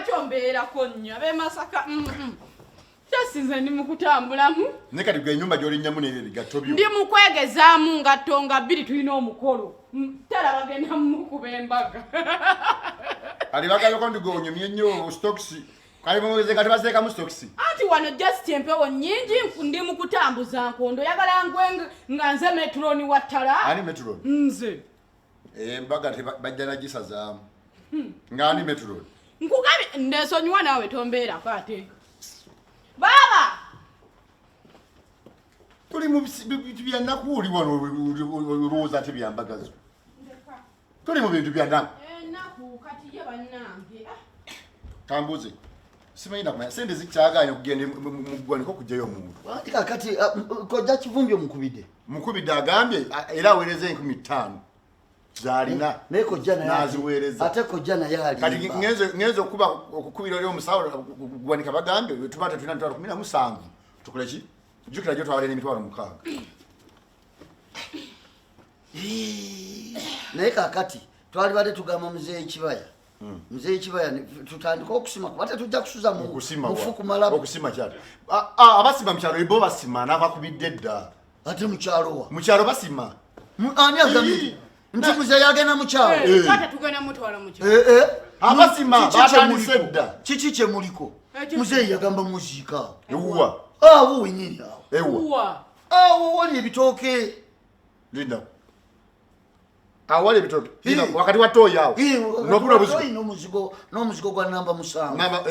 Lwaki ombeerako nnyo ab'e Masaka? Kyasinze ndi mu kutambulamu. Naye kati gwe ennyumba gy'olinnyamu n'ebyo ebigatto byo. Ndi mu kwegezaamu ngatto nga bbiri tulina omukolo. Tala bagenda mukuba embaga. Kati bagambako nti gwe onyumye nnyo sitokisi. Kale mumugeze kati baseekamu sitokisi. Anti wano just empewo nnyingi ndi mu kutambuza nkondo. Oyagala ngwe nga nze metroni wa ttala? Ani metroni? Nze. Embaga bajja nagisazaamu. Nga ani metroni? Nkugambye ndesonyiwa naawe tombeerako ate. Baaba! Tuli mu bintu bya nnaku oli wano olowooza ate bya mbaga zo. Tuli mu bintu bya nnaku. Ennaku kati ye bannange. Kambuze. Simanyi nakumanya sente zikyagaanye okugenda mu ggwanika okuggyayo omuntu. Anti kakati kojja Kivumbi omukubidde. Mukubidde agambye era aweereza 5000 zalina naye kojja naye naziweereza. Ate kojja naye alimba. Kati ngenze okukubira oli omusawo gwanika bagambye tuba tetulina mitwalo 17 tukole ki? Jjukira gyo twabadde n'emitwalo 6. Naye kakati twalibadde tugamba muzeeyi Kibaya. Muzeeyi Kibaya tutandike okusima kuba tetujja kusuza mufu kumala. Okusima kyalo. Abasima mu kyalo bo basima n'abakubidde dda. Ate mu kyalo wa? Mu kyalo basima. Ani agambye nti muzeeyi agenda mu kyalo? Taata tugenda mutwala mu kyalo. Abasima batandise dda. Kiki kye muliko? Muzeeyi yagamba muziika. Ewuwa. Awo wennyini awo. Ewuwa. Awo wali ebitooke. Linda. Awali ebitooke. Wakati wa toyi awo. Nobula buzigo. N'omuzigo, n'omuzigo gwa namba 7. Namba,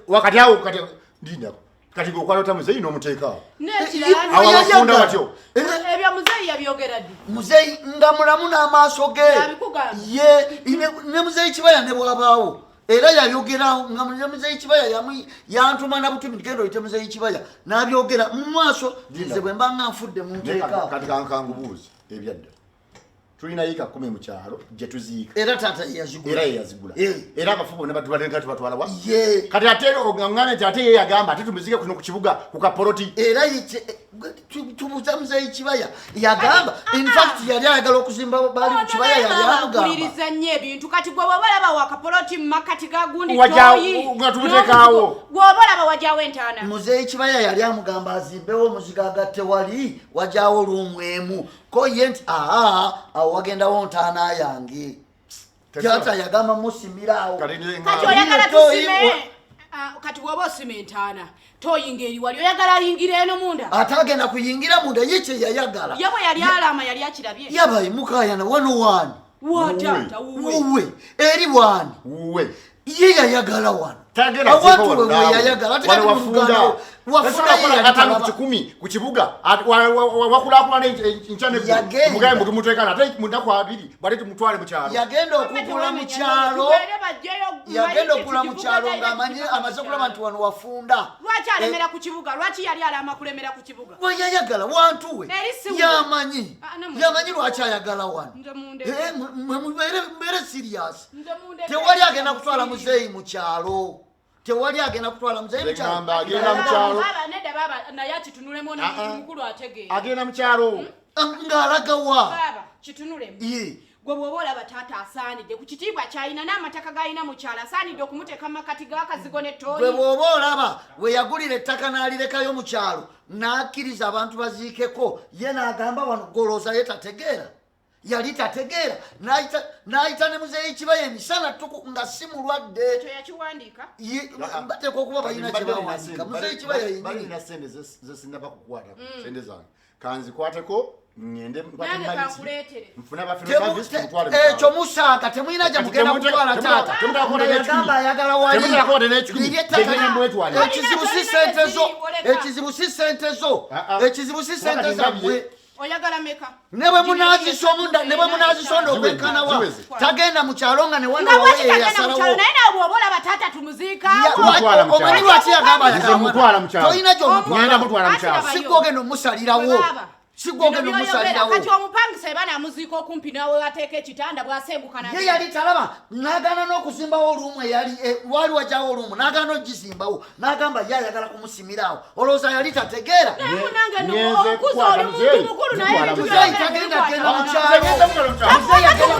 wakati awo kati linda. Kati gwe okwala ota muzeeyi n'omuteeka awo. N'ekirala Awo abafunda batyo. Ebyo muzeeyi yabyogera ddi? Muzeeyi nga mulamu n'amaaso ge. Yabikugamba. Ye, ne muzeeyi Kibaya ne bw'abaawo. Era yayogera nga ne muzeeyi Kibaya yantuma na butumi genda oyite muzeeyi Kibaya n'abyogera mu maaso. Nze bwe mba nga nfudde mu nteeka. Kati kankangubuuze ebyadda. Tulina yiika 10 mu kyalo gye tuziika. Era taata ye yazigula. Era ye yazigula. Era abafu bonna batubalenga tubatwala wa? Ye. Kati ate oŋŋambe nti ate ye yagamba ate tumuzike kuno ku kibuga ku kapoloti. Era ye tubuuza muzeeyi Kibaya yagamba, in fact yali ayagala okuzimba baali ku Kibaya yali amugamba. Mpuliriza nnyo ebintu kati gwe bw'oba olaba wa kapoloti mu makkati ga gundi Wajja toyi. nga tumuteekaawo. Gw'oba olaba wajjawo entaana. Muzeeyi Kibaya yali amugamba azimbewo omuzigo agatte wali wajjawo luumu emu. Ko ye nti aa awo wagendawo ntaana yange. Taata yagamba musimira awo. Kati nze Kati oyagala Toyi tusime. Kati bw'oba osima entaana toyinga eri wali oyagala ayingira eno munda. Ate agenda kuyingira munda ye kye yayagala. Ye bwe yali alama yali akirabye. Yabaye mukaayana wano waani? Wa taata wuwe. Wuwe. Eri waani? Wuwe. Ye yayagala wano. Tagenda Awantu kuziika wano we naawe. yayagala. Ate Wano kati wafunda. muganda wo. Wafunda Tasobola ye kukola yali kataano ku talaba. kikumi ku kibuga. Ate wakulaakulana enkya n'eggulo. Yagenda. Mugambe mbu tumuteekana. Ate mu nnaku abiri, bw'ate tumutwale mu kyalo. Yagenda okugula mu kyalo. Tugende bajjeyo Yagenda manyi okugula mu kibuga kyalo talina ng'amanyi kibuga amaze okulaba nti wano wafunda. Lwaki alemera ku kibuga? Lwaki yali alama kulemera ku kibuga? Bwe yayagala wantu we. Eri si wuwe. Yamanyi. Namwe. Yamanyi lwaki ayagala wano. Nze mundeke. Mwe mubeere serious. Nze mundeke. Tewali agenda kutwala muzeeyi mu kyalo. Tewali agenda kutwala muzeeyi mu kyalo. Ngamba agenda mu kyalo. Baaba, nedda baaba, naye akitunulemu ono omuntu mukulu ategeera. Agenda mu kyalo. Ng'alaga wa? Baaba, kitunulemu. Ye. Gwe bw'oba olaba taata asaanidde ku kitiibwa ky'alina n'amataka g'alina mu kyalo, asaanidde okumuteeka mu makati g'akazigo ne ttooyi. Gwe bw'oba olaba we yagulira ettaka n'alirekayo mu kyalo n'akkiriza abantu baziikeko, ye n'agamba wano golooza ye tategeera. Yali tategeera, n'ayita ne muzeeyi Kibaya emisana ttuku nga si mulwadde. Ekyo yakiwandiika? Ye, bateekwa okuba balina kye bawandiika. Muzeeyi Kibaya yennyini. Balina ssente ze sinnaba kukwata, ssente zange. Kanzikwateko, ngende nkwate Nange mayiti. kankuleetere. Nfune aba funeral service, tumutwale mu kyalo. Ekyo musaaga, temulina gye Kati mugenda kutwala taata. temutaka Nga yagamba ayagala wali. Temutaka kukwata n'ekikumi. Liri ettaka Gye mwetwalira. Ekizibu si Tolina ssente zo. ziri, oleka. Ekizibu si ssente zo. Ekizibu si ssente Wakati zammwe. ndabye. Oyagala meka? Ne bwe munaazisonda, ne bwe munaazisonda Ziweze, okwenkana wa? ziweze. Tagenda mu kyalo nga ne wano Nga wawe lwaki ye tagenda mu yasalawo. kyalo? Naye nawe bw'oba olaba taata tumuziikaawo. Tumutwala mu kyalo. Omanyi lwaki yagamba Nze ayagala mutwala mu kyalo. Tolina gy'omutwala. Ngenda mutwala mu kyalo. Si gw'ogenda omusalirawo. Bwe baaba. Si gw'ogenda Bino by'oyogera. omusalirawo. Kati omupangisa eba n'amuziika okumpi nawe ateeka ekitanda bw'asenguka Ye yali talaba, n'agaana n'okuzimbawo oluumu eyali, waali wajjawo oluumu, n'agaana ogizimbawo, n'agamba ye ayagala kumusimira awo. Olowooza yali tategeera? Naye munange nno, Ngenze omukuzi kukwata oli muntu muzeeyi. mukulu, naye Mutwala ebintu muzeeyi. by'oyogera Muzeeyi tagenda tebikwata. genda mu kyalo. Ngenda mutwala mu kyalo. Muzeeyi agenda